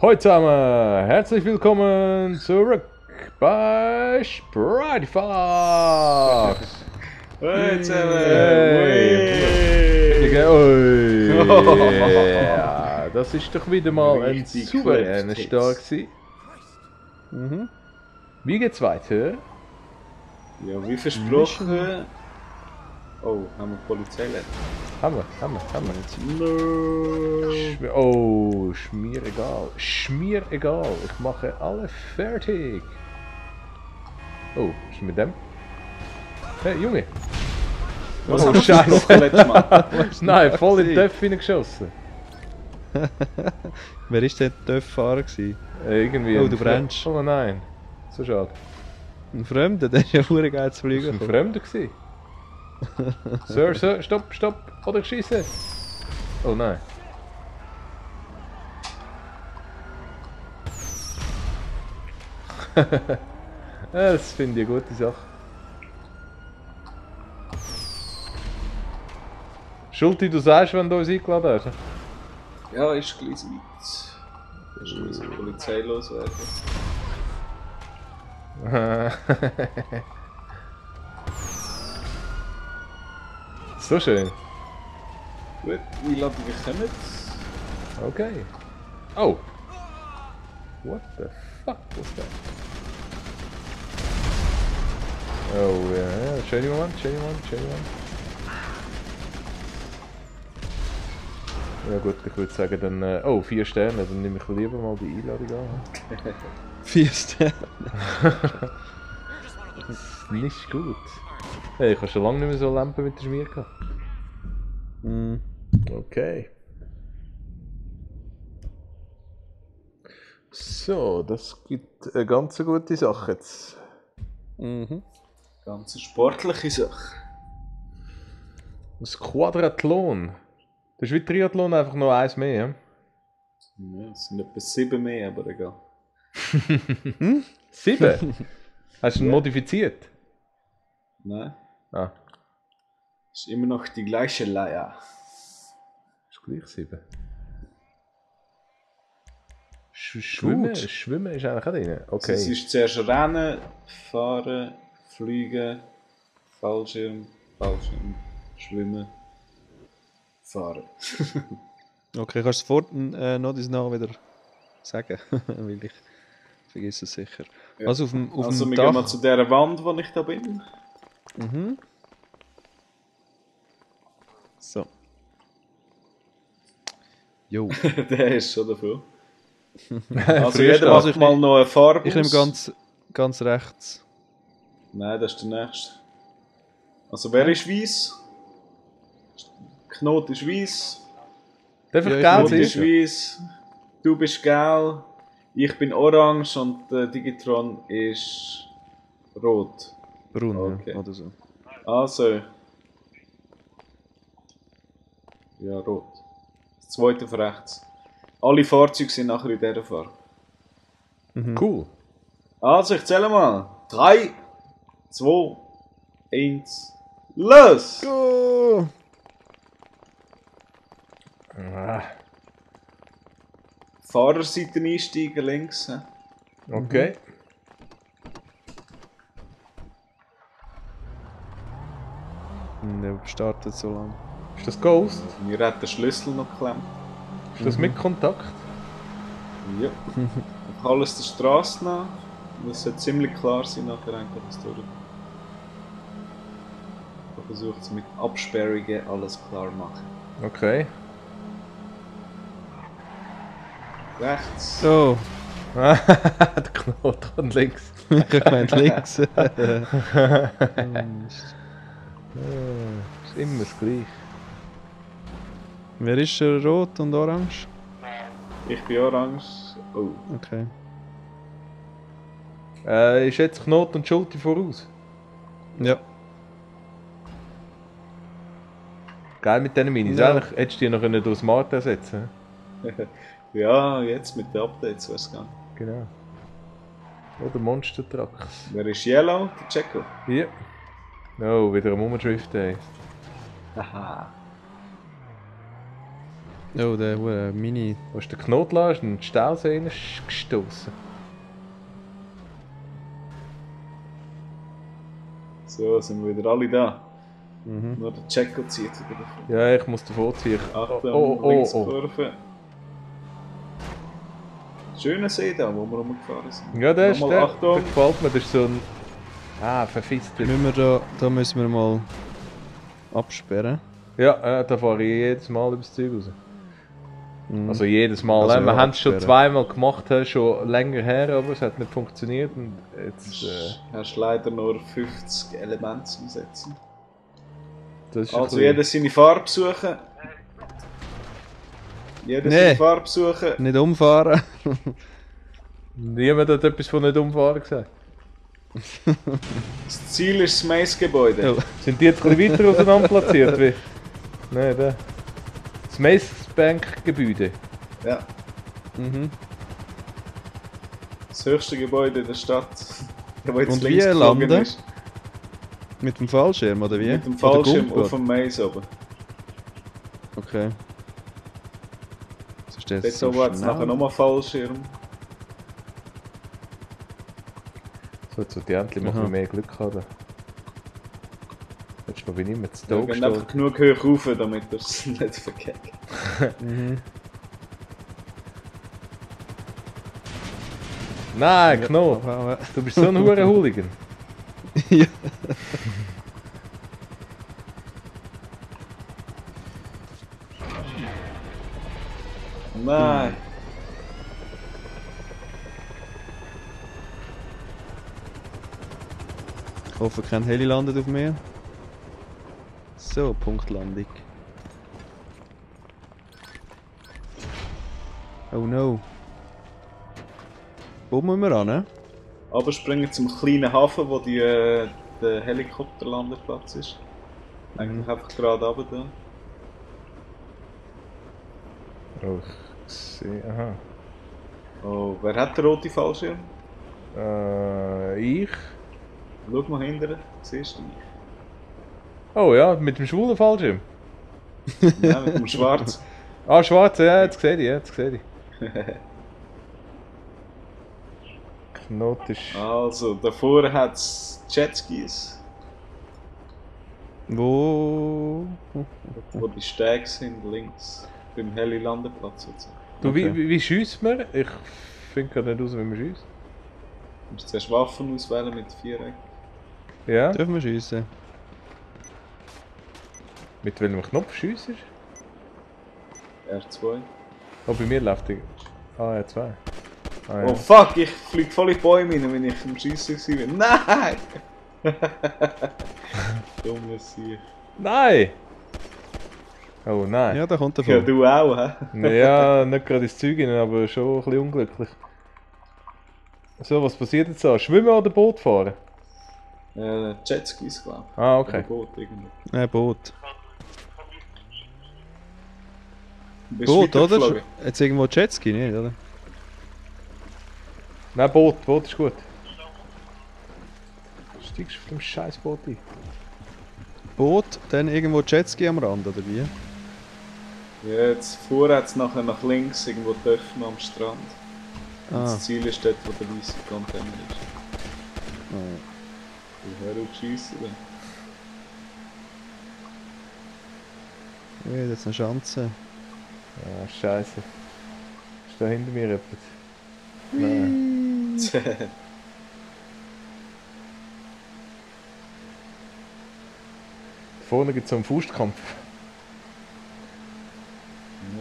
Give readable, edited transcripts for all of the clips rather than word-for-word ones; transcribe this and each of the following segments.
Hallo zusammen, herzlich willkommen zurück bei Sprite Fox. Hey zusammen! Hey. Ui. Ja, das ist doch wieder mal ein Richtig souveräner Hits. Start gewesen. Wie geht's weiter? Ja, wie versprochen. Oh, haben wir Polizei lernen? Haben wir. Oh, Schmieregal. Ich mache alle fertig. Oh, was ist mit dem? Hey, Junge. Was Oh, haben wir Scheiße. versprochen letztes Mal? Nein, voll in den Töpf hineingeschossen. Wer war denn der Fahrer? Irgendwie. Oh, ein du brennst. Oh nein. So schade. Ein Fremder, der ist ja verdammt geil zu Das fliegen. war ein Fremder gewesen. Sir, stopp. Oder ich schieße. Oh nein. Ja, das finde ich eine gute Sache. Schulti, du sagst, wenn du uns eingeladen hast. Ja, ist gleich weit. Ist die Polizei loswerden. So schön. Gut, wie lange wir kommen? Okay. Oh. What the fuck was that? Oh ja, schöne Moment. Ja gut, ich würde sagen dann, oh 4 Sterne, dann nehme ich lieber mal die Einladung an. 4 Sterne. Das ist nicht gut. Hey, ich habe schon lange nicht mehr so Lampen mit der Schmier gehabt. Okay. So, das gibt eine ganz gute Sache jetzt. Ganz eine sportliche Sache. Das Quadrathlon. Das ist wie Triathlon, einfach noch eins mehr. Ja, es sind etwa 7 mehr, aber egal. 7? Hast du ihn Ja. modifiziert? Nein, Ah, ist immer noch die gleiche Leier. ist gleich 7. Gut. Schwimmen ist eigentlich auch drin. Okay. Es ist zuerst Rennen, Fahren, Fliegen, Fallschirm, Schwimmen, Fahren. Okay, kannst du sofort noch deinen Namen wieder sagen? Weil ich vergesse es sicher. Ja. Also auf dem Also wir Dach. gehen mal zu dieser Wand, wo ich da bin. So. Jo. Der ist schon dafür. Also Also jeder also macht mal noch eine Farbe Ich nehme aus. ganz rechts. Nein, das ist der nächste. Also wer ist weiß? Knot ist weiß. Darf ich Ja, ich gelb muss Knot ist sein? weiß. Du bist gelb. Ich bin orange und der Digitron ist rot. Braun Okay. oder so. Also. Ja, rot. Das zweite von rechts. Alle Fahrzeuge sind nachher in dieser Farbe. Cool. Also, ich zähle mal. 3, 2, 1, los! Oh. Ah, Fahrerseite einsteigen, links. okay. Der startet so lang. Ist das Ghost? Mir hat der Schlüssel noch geklemmt. Ist das mit Kontakt? Ja. Ich habe alles der Straße nach. Es sollte ziemlich klar sein, nachher eigentlich was durch. Ich versuche es mit Absperrungen alles klar machen. Okay. Rechts. Oh, Der Knoten kommt links. ich meine links. Ist immer das Gleiche. Wer ist rot und orange? Ich bin orange. Oh. Okay. Ist jetzt Knoten und Schulti voraus? Ja. Geil mit diesen Minis. Ja. Eigentlich hättest du die noch durch Smart ersetzen. Ja, jetzt mit den Updates wäre es gegangen. Genau. Oder Monster Trucks. Wer ist Yellow? Der Checo. Ja. Oh, wieder ein Umdrift, ey. Haha. Oh, der Mini. Wo ist der Knoten ist in den Stausee reingestossen. So, sind wir wieder alle da. Mhm. Nur der Checo zieht wieder davon. Ja, ich muss davor ziehen. Achtung, Linkskurve. Schöner See da, wo wir rumgefahren sind. Ja, der ist Nochmal der. Achtung. Der gefällt mir. Das ist so ein... Ah, verfisster. Da müssen wir mal absperren. Ja, da fahre ich jedes Mal übers Zeug raus. Mhm. Also jedes Mal. Also, Wir ja, haben es schon absperren. zweimal gemacht, schon länger her, aber es hat nicht funktioniert. Und jetzt, Hast leider nur 50 Elemente zum Setzen. das ist Also ein jeder seine Farbe suchen. Jeder Nee. seine Farbe suchen. Nicht umfahren. Niemand hat etwas von nicht umfahren gesagt. Das Ziel ist das Mace-Gebäude. Oh. Sind die jetzt ein bisschen weiter auseinander platziert? Wie? Nein, da. Das Macebank-Gebäude. Ja, Mhm. das höchste Gebäude der Stadt. Der jetzt Und links wie geflogen landen? ist. Mit dem Fallschirm, oder wie? Mit dem Oder Fallschirm Gumpen? auf dem Mace oben. Okay. Das ist jetzt Dort so oben hat es schnell. nachher nochmal Fallschirm. So, jetzt die Entchen Aha. machen mehr Glück haben. Letztes Mal bin ich immer zu Wir Tag gehen einfach gestanden. genug hoch rauf, damit er es nicht verkackt. Mhm. Nein, Knopf! Aber- Du bist so ein hoher Hooligan. ja. Nein! Ich hoffe, kein Heli landet auf mir. So, Punktlandung. Oh no. Wo müssen wir ran? Ne? Aber springen zum kleinen Hafen, wo der Helikopterlandeplatz ist. Eigentlich einfach gerade runter da. Oh, ich sehe. Aha. Oh, wer hat den roten Fallschirm? Ich? Schau mal hinterher, siehst du mich? Oh ja, mit dem schwulen Fallschirm. Nein, mit dem Schwarz. Ah, schwarz, ja, jetzt sehe ich, ja, jetzt sehe ich. Knot ist... Also, davor hat es Jetskis, Wo? wo die Stege sind, links. Beim Heli-Landeplatz sozusagen. Du, Okay. wie schießt man? Ich finde gar nicht raus, wie man schießt. Du musst zuerst Waffen auswählen mit Viereck. Ja? Dürfen wir schiessen? Mit welchem Knopf schießt du? R2. Oh, bei mir läuft die... Ah, ja, 2. Ah, ja. Oh fuck, ich flieg voll in die Bäume rein, wenn ich am Schiessen war. Nein! Dummes Sieg. Nein! Oh nein. Ja, da kommt er Ja, vor. du auch, hä? Ja, nicht gerade ins Zeug rein, aber schon ein bisschen unglücklich. So, was passiert jetzt da? Schwimmen oder Boot fahren? Jetskis, glaube ich. Ah, Oder okay. Boot irgendwie. Boot. Du bist Boot, oder? weitergeflogen. Jetzt irgendwo Jetski, nicht, oder? Nein, Boot. Boot ist gut. Steigst du auf dem scheiß Boot ein? Boot, dann irgendwo Jetski am Rand, oder wie? Ja, jetzt vorher hat es nachher nach links irgendwo die Öffnung am Strand. Und Ah. das Ziel ist dort, wo der weiße Container ist. Oh. Du hör auf schiessen dann. Ja, das ist eine Chance. Ah, scheiße. Ist da hinter mir etwas? Nein. Vorne gibt es so einen Faustkampf.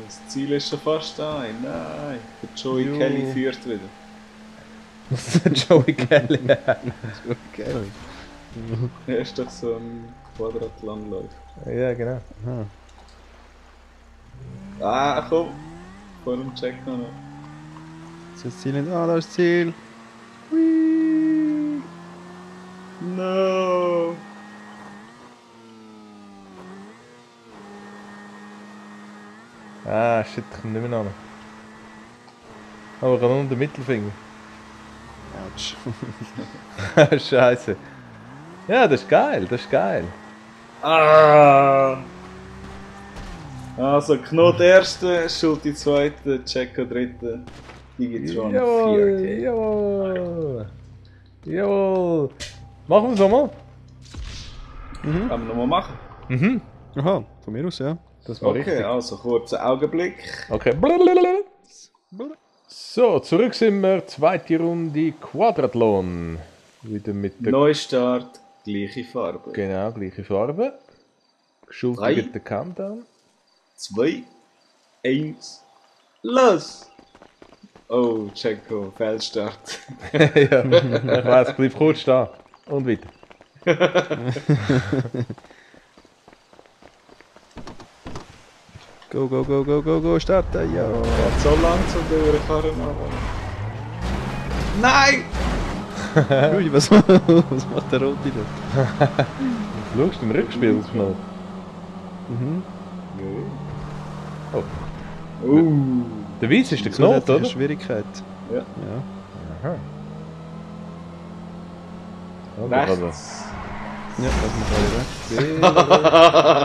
Das Ziel ist schon fast da. Nein, der Joey Jo. Kelly führt wieder. Joey Kelly. Okay. Er ist doch so ein Quadratlandläufer. Ja, genau. Aha. Ah, komm! Vor dem Check noch. Ist das Ziel nicht? Ah, da ist das Ziel. No! Ah, shit, ich komme nicht mehr ran. Aber ich habe nur den Mittelfinger. Autsch. Scheiße. Ja, das ist geil, das ist geil. Ah! Also, Knot erste, Schulti zweite, Checo dritte, Digitron Jawohl, vierte. jawohl. Jawohl. Machen wir es nochmal? Können wir nochmal machen? Mhm. Aha, von mir aus, ja. Das war Okay, richtig. also kurzer Augenblick. Okay. So, zurück sind wir. Zweite Runde Quadrathlon. Wieder mit der... Neustart, gleiche Farbe. Genau, gleiche Farbe. Schulter Drei. geht der Countdown. 2, 1, los! Oh, Checo, Fehlstart. Ja, ich weiss, bleib kurz stehen. Und weiter. Go, go, go, go, go, go, starten, ja. Geht so langsam durchfahren. Nein! Ui, was macht der Rote da? Schaust du im Rückspiel noch? Mhm. Oh. Der Weiss ist der So hat Knoten, eine oder? Schwierigkeit. Ja. Ja. Aha. Oh, da kann er- Rechts. Ja, das macht alle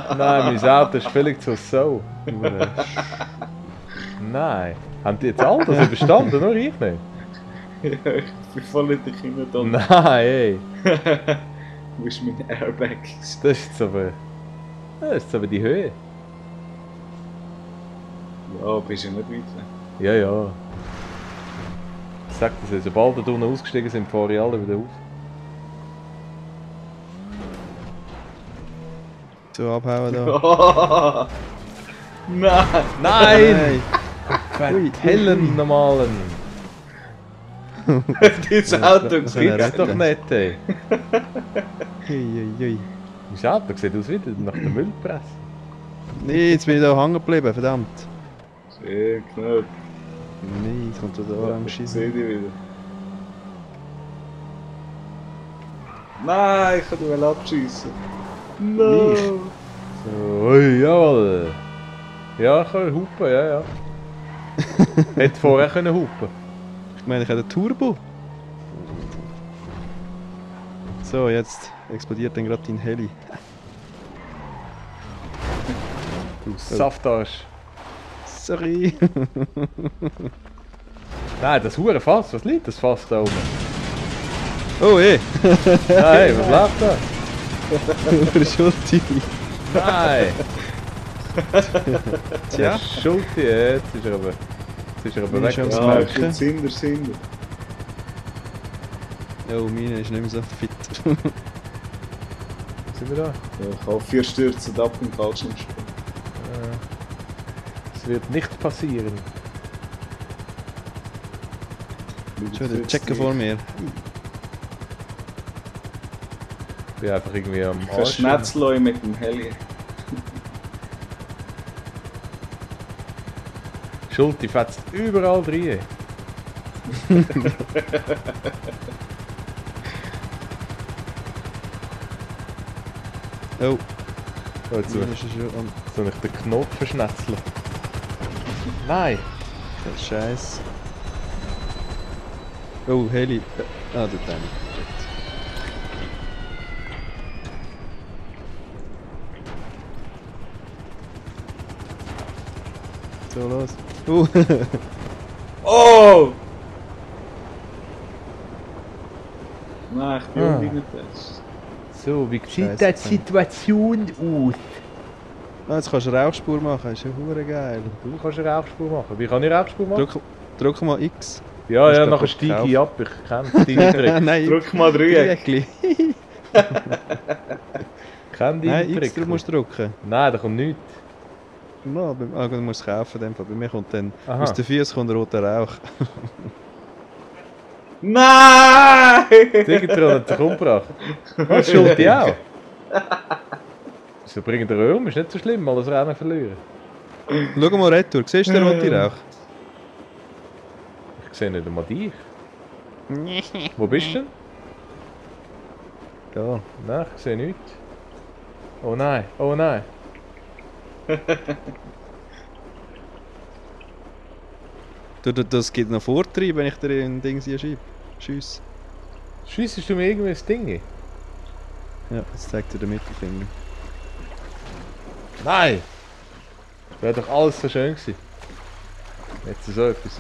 recht. Nein, mein Auto ist völlig zur Sau. Nein. Haben die jetzt all das überstanden, nur ich nicht? Ja, ich bin voll in der Kinder da. Nein, ey. Wo ist mein Airbag? Das ist jetzt aber... Das ist jetzt aber die Höhe. Ja, bist du nicht weit. Ja, ja. Ich sag das, sobald wir da unten ausgestiegen sind, fahre ich alle wieder auf. So, abhauen da. Nein! Nein! Ui, Hellen normalen! Dieses Auto Das kann er Gibt's doch retten. nicht, ey. Ui, ui. Mein Auto sieht aus wie nach der Müllpresse. Nee, jetzt bin ich da hängen geblieben, verdammt. Sehr knapp. Nee, jetzt kommt da der Ich Orange sehe dich wieder. Nein, ich kann dich abschießen. No! So, ui, jawohl. Ja, ich kann hupen, ja, ja. Hätte vorher können hupen. Ich meine, ich habe den Turbo. So, jetzt explodiert dann gerade dein Heli. Du Saftarsch. Sorry. Nein, das hure Fass, was liegt das Fass da oben? Oh, eh. Nein, was läuft da? Verschulti. Nein! Tja. Schulti, jetzt ist er aber... Jetzt ist er aber Meine weg. ist am Ja, Smacken. Sinder. Oh, meine ist nicht mehr so fit. Sind wir da? Ja, ich habe 4 Stürze ab im Fallschirmsprung. Es wird nicht passieren. Schon der Checker vor mir. Ich bin einfach irgendwie am Arsch. Verschnetzel euch mit dem Heli. Schulti fetzt überall rein. Oh, So, jetzt meine ist schon am... soll ich den Knopf verschnetzeln. Nein! Scheiß. Oh, Heli. Ah, der Danny. So, los. Oh! Nein, ich bin Ah. unbedingt. So, wie Scheiße, sieht die Situation aus? Ah, jetzt kannst du Rauchspur machen, ist ja hure geil. Du kannst eine Rauchspur machen. Wie kann ich Rauchspur machen? Drück mal X. Ja, Hast ja, du nachher kaputt steige ich ab. Ich kenne deine Tricks. Nein, Drück mal Dreieck. Dreieckli. Kenne deine Nein, X Tricks. du musst drücken. Nein, da kommt nichts. No, du musst es kaufen. In dem Fall. Bei mir kommt dann Aha. aus den Füßen kommt roter Rauch. Nein! Digitron hat dich umgebracht. Was Schulti auch? So bringt er um, ist nicht so schlimm, alles Rennen verlieren. Schau mal retour, siehst du den roten Rauch? Ich sehe nicht einmal dich. Wo bist du denn? Da. Nein, ich sehe nichts. Oh nein, oh nein. Das geht noch Vortrieb, wenn ich dir ein Ding hier schiebe. Tschüss. Schiessest du mir irgendwie das Ding? Ja, jetzt zeigt dir der Mittelfinger. Nein! Wäre doch alles so schön gewesen. Jetzt so etwas.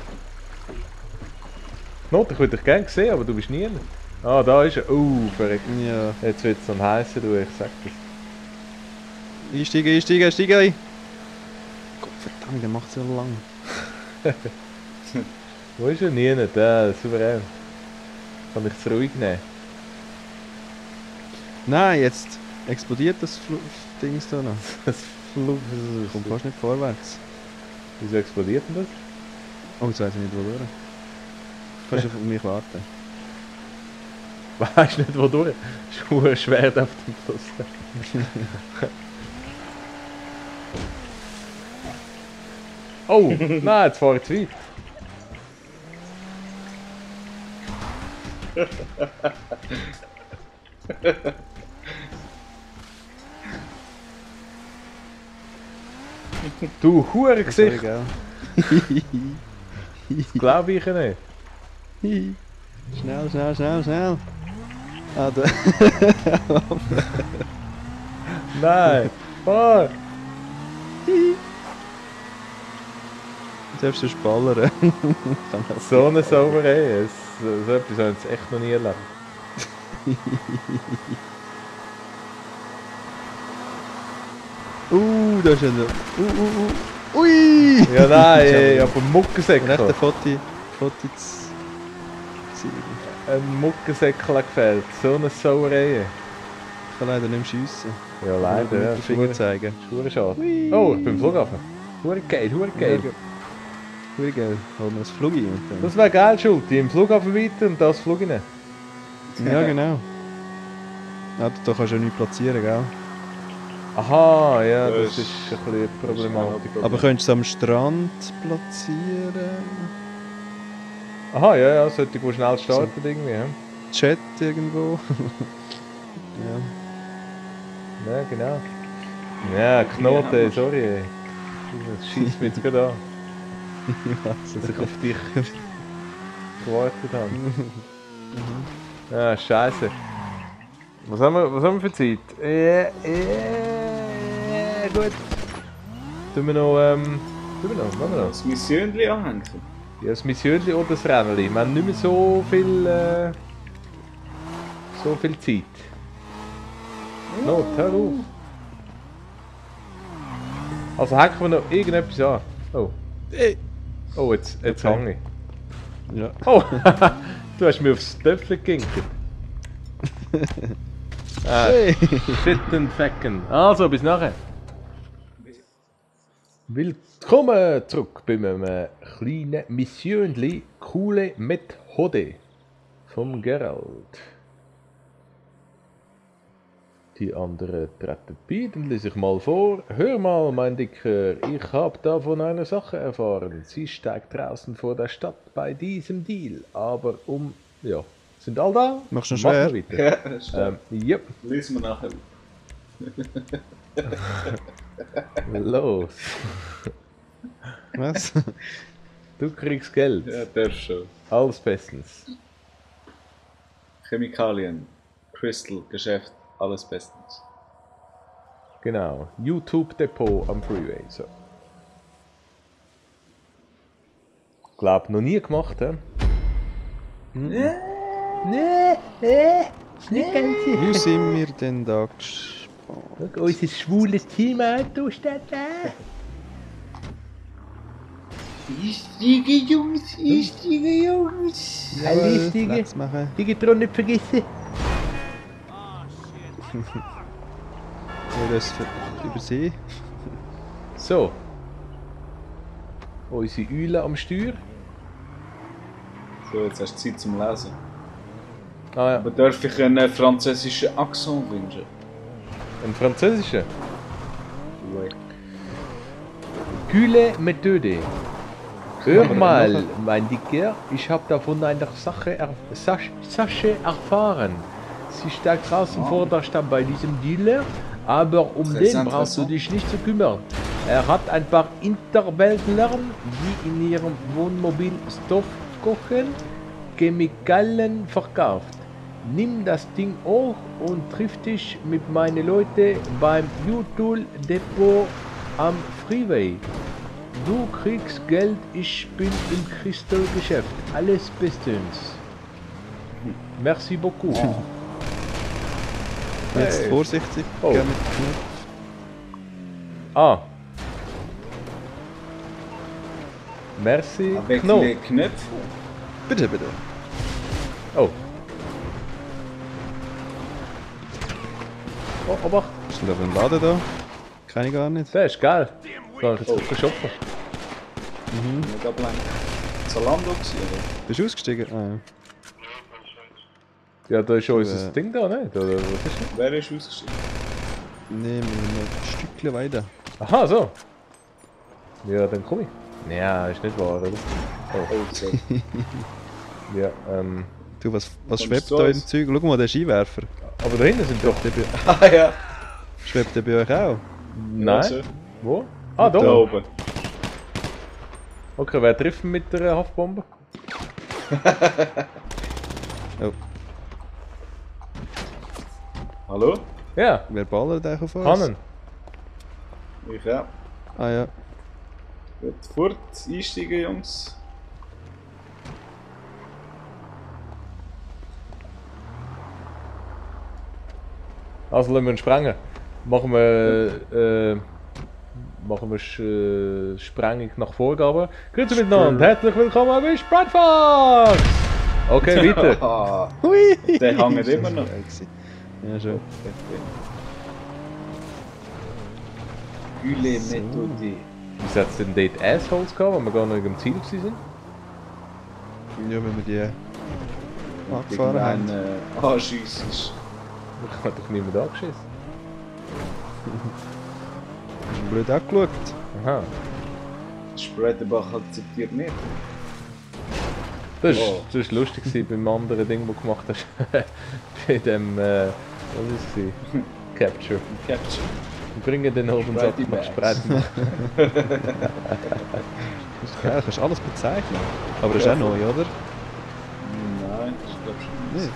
Not, ich würde dich gerne sehen, aber du bist nie. Ah, da ist er. Verreckt. Ja. Jetzt wird es noch heißen, du, ich sag das. Einsteigen, einsteigen, einsteigen ein! Gott verdammt, der macht so lang. Wo ist er? Nie nicht, souverän. Kann ich es ruhig nehmen? Nein, jetzt explodiert das Dings da noch. Das Flug. Kommt fast nicht vorwärts. Wieso explodiert denn das? Oh, jetzt weiß ich nicht, wo durch. Kannst du auf mich warten? Weißt nicht wodurch? Es ist verdammt schwer auf dem Pfosten. Oh, nein, jetzt fahre ich zu weit. Du Hurengesicht! Sorry, Das glaube ich nicht. gell? Schnell, schnell, schnell, schnell! Ah, da. Nein! Fahr! Selbst du Spallern. So eine Sauerei. So etwas habe ich jetzt echt noch nie erlebt. Da ist er. Ui! Ja nein, ich habe einen Muckensäckel. Echt ein Foto zu zeigen. Ein Muckensäckel gefällt. So eine Sauerei. Ich kann leider nicht mehr schiessen. Ja leider, ja. Den Finger zeigen. Schwere schade. Oh, ich bin im Flughafen. Hure geil, hure geil. Hui geil. Holen wir das Flug ein. Das wäre geil, Schulti. Im Flughafen weiter und das Flug rein. Ja, genau. Ja, da kannst du ja nichts platzieren, gell? Aha, ja, Ja, das ist ein bisschen Problematik. Aber könntest du es am Strand platzieren? Aha, ja, ja, sollte ich schnell starten irgendwie. Ja, Chat irgendwo? ja. ja genau. Ja, Knoten, sorry. Ey. Das schießt mich jetzt gerade an, dass ich auf dich gewartet habe. Ja, scheiße. Was haben wir für Zeit? Gut. Tun wir noch, machen wir noch? Das Missionchen anhängen. Ja, das Missionchen oder das Rennli. Wir haben nicht mehr so viel Zeit. Not, hör auf. Also hängen wir noch irgendetwas an. Oh. Oh, jetzt Okay. hänge ich. Ja. Oh, du hast mir aufs Töpfchen geginkt. Hey. Shit and Fecken. Also, bis nachher. Willkommen zurück bei einem kleinen Missionli Coole Methode vom Gerald. Die anderen treten bei, dann lese ich mal vor. Hör mal, mein Dicker, ich habe da von einer Sache erfahren. Sie steigt draußen vor der Stadt bei diesem Deal, aber ja, sind alle da? Machst du noch Machen schwer? wir weiter. Ja, stimmt. Yep, Lesen wir nachher. los. Was? Du kriegst Geld. Ja, der schon. Alles bestens. Chemikalien, Crystal, Geschäft, alles bestens. Genau. YouTube-Depot am Freeway. So. Glaub, noch nie gemacht, hä? Wie sind wir denn da gespannt? Unser schwules Teamauto steht da. Einsteigen, Jungs, einsteigen, Jungs! Alle Stiege. Platz machen. Digitron nicht vergessen. Ja, das übersehen. So. Unsere Eule am Steuer. So, jetzt hast du Zeit zum Lesen. Ah ja, Aber darf ich einen französischen Akzent wünschen? ein französischer. Oui. Kühle Methode. Hör mal, mein Dicker, ich habe davon eine Sache erfahren. Sie steigt draußen vor der Stadt bei diesem Dealer, aber um den Interessant, brauchst du interessant. dich nicht zu kümmern. Er hat ein paar Interweltler, die in ihrem Wohnmobil Stoff kochen, Chemikalien verkauft. Nimm das Ding hoch und triff dich mit meinen Leuten beim YouTube Depot am Freeway. Du kriegst Geld, ich bin im Crystal-Geschäft. Alles bestens. Merci beaucoup. Jetzt Hey. vorsichtig. Oh. Gell, mit dem Knopf. Ah. Merci. Avec Knopf. les Knöpfe. Bitte, bitte. Oh. Oh, aber Ist denn da für ein Laden da? Keine gar nicht. der ist geil. Kann ich jetzt gut shoppen. Mega blank. Zalando gewesen, oder? Bist du ausgestiegen? Ah, Ja, da ist unser Äh. Ding da, nicht? Oder was ist das? Wer ist ausgestiegen? ja. Nehmen wir noch ein Stückchen weiter. Aha, so. Ja, dann komm ich. Ja, ist nicht wahr, oder? Oh, sorry. Ja, Du, was Kommst schwebt du da aus? im Zeug? Schau mal, der Skiwerfer. aber da hinten sind doch... Ah ja. Schwebt der bei euch auch? Nein. Also, Wo? Ah, da. da oben. Okay, wer trifft mit der Haftbombe? Oh, Hallo? Ja, wer ballert eigentlich auf uns? Hannen. Ich ja. Ah ja. Gut, fort, einsteigen, Jungs. Also lassen wir ihn sprengen. Machen wir Sprengung nach Vorgabe. Grüezi miteinander, herzlich willkommen bei Spratfox! Okay, weiter. Ah, Hui! der hängt immer noch. Ja, schon. Güle Methode. Wie hat es denn dort Assholes gehabt, wenn wir gar nicht am Ziel waren? Ja, wenn wir die angefahren haben. Anschiessen. Ich habe doch niemand angeschissen. Hast du blöd angeschaut? Aha. Spreitenbach akzeptiert nicht. Das Oh. war lustig gewesen beim anderen Ding, das du gemacht hast. Bei dem, was ist es? Capture. Capture. Bringen den oben Sack Spreity nach Bags. Spreiten. Das ist geil, kannst alles bezeichnen. Aber das ist auch neu, oder? Nein, ich glaube schon Nee. nicht.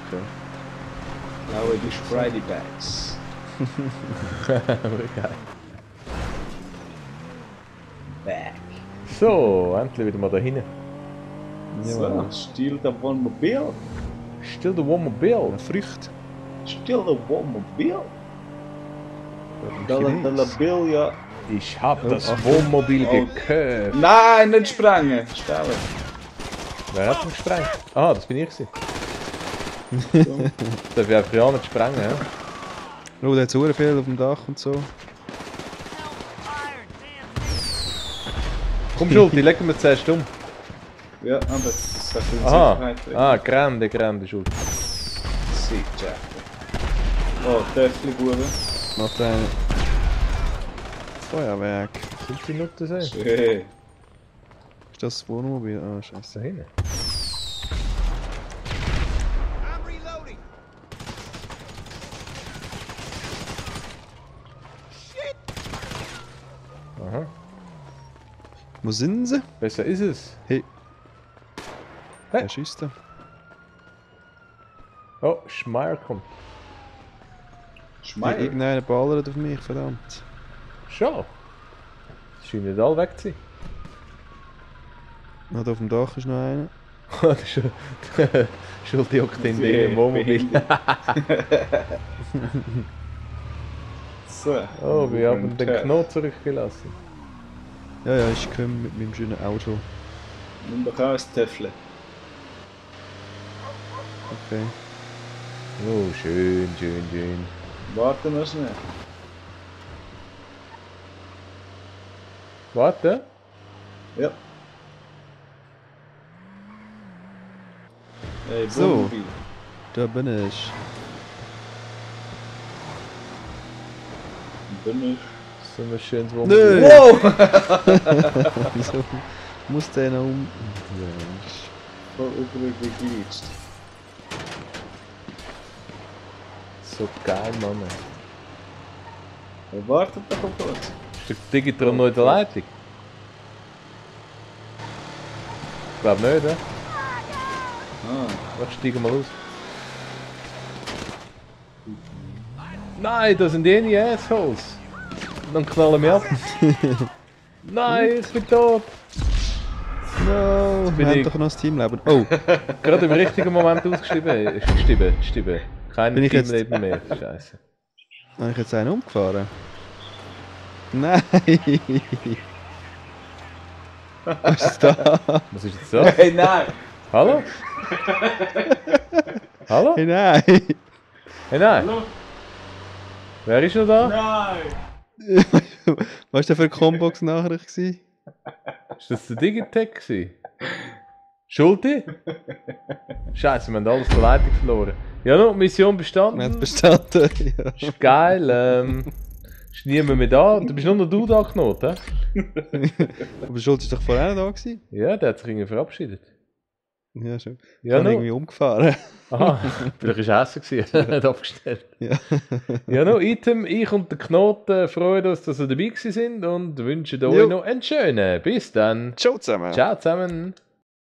Okay. Blaue die Spreity Bags. Aber geil. Back. So, endlich wieder mal da hinten. So, steal the Wohnmobil. Still the Wohnmobil. Früchte. Steal the Wohnmobil. Chinesisch. Dollar ja. Ich hab das Achtung. Wohnmobil Oh. gekauft. Nein, nicht sprengen. Stellen. Wer hat ihn gesprengt? Ah, das bin ich gewesen. Darf ich einfach ja nicht sprengen, hä? Oh, der hat so viel auf dem Dach und so. Komm Schulti, legen wir zuerst um. Ja, aber das hat für die Aha. Sicherheit. Ah, grande Schulti. Sick, Jack. Oh, Töffli-Buben. Macht ein Feuerwerk. Sind die Nutten sehen? Schön. Ist das Wohnmobil? Ah, scheiße. Da hinten. Aha, Wo sind sie? besser ist es. Hey. Hey. Wer schießt da? Oh, Schmeier kommt. Schmeier. Irgendeiner ballert auf mich, verdammt. Schau. Scheinen nicht alle weg zu sein. Ah, da auf dem Dach ist noch einer. Das ist schon- Schulti hockt in dem Wohnmobil. So. Oh, wir haben den Knoten zurückgelassen. Ja, ja, ich komme mit meinem schönen Auto. Nimm doch auch ein Töffli. Okay. Oh, schön. Warte noch schnell. Warte. Ja. Hey, So. Wohnmobil. Da bin ich. Bin ich. So ein schönes Nö. Wohnmobil. Wow! Wieso muss der noch um? Voll übergeglitscht. So geil, Mann. Hey, wartet doch auf kurz. Ist der Digitron noch in der Leitung? Ich glaube nicht, ne? Ah. Warte, steigen mal aus. Nein, das sind die Assholes. dann knallen wir ab. Nein, ich bin tot. No, wir haben doch noch das Teamleben. Oh, Gerade im richtigen Moment ausgeschrieben. Stimme. Kein Bin ich jetzt- Teamleben mehr. Scheiße. habe ich jetzt einen umgefahren? Nein! Was ist da? Was ist jetzt das? Hey, nein! Hallo? Hallo? Hey, nein! Hey, nein. Hallo? Wer ist noch da? Nein! Was war das für eine Combox-Nachricht? gewesen? Ist das der Digitech gewesen? Schulti? Scheiße, wir haben alles der Leitung verloren. Ja, noch, Mission bestanden. Wir haben es bestanden. Ja. Ist geil, ist niemand mehr da. Du bist nur noch du da geknoten, Aber Schulz ist doch vorher noch da gewesen? Ja, der hat sich irgendwie verabschiedet. Ja, schon. Ich Ja, habe noch. irgendwie umgefahren. Aha, vielleicht war es Essen gewesen, nicht abgestellt. Ja. Ja, noch, Item, ich und der Knoten freuen uns, dass ihr dabei gewesen sind und wünschen euch Jo. noch einen schönen. Bis dann. Ciao zusammen. Ciao zusammen.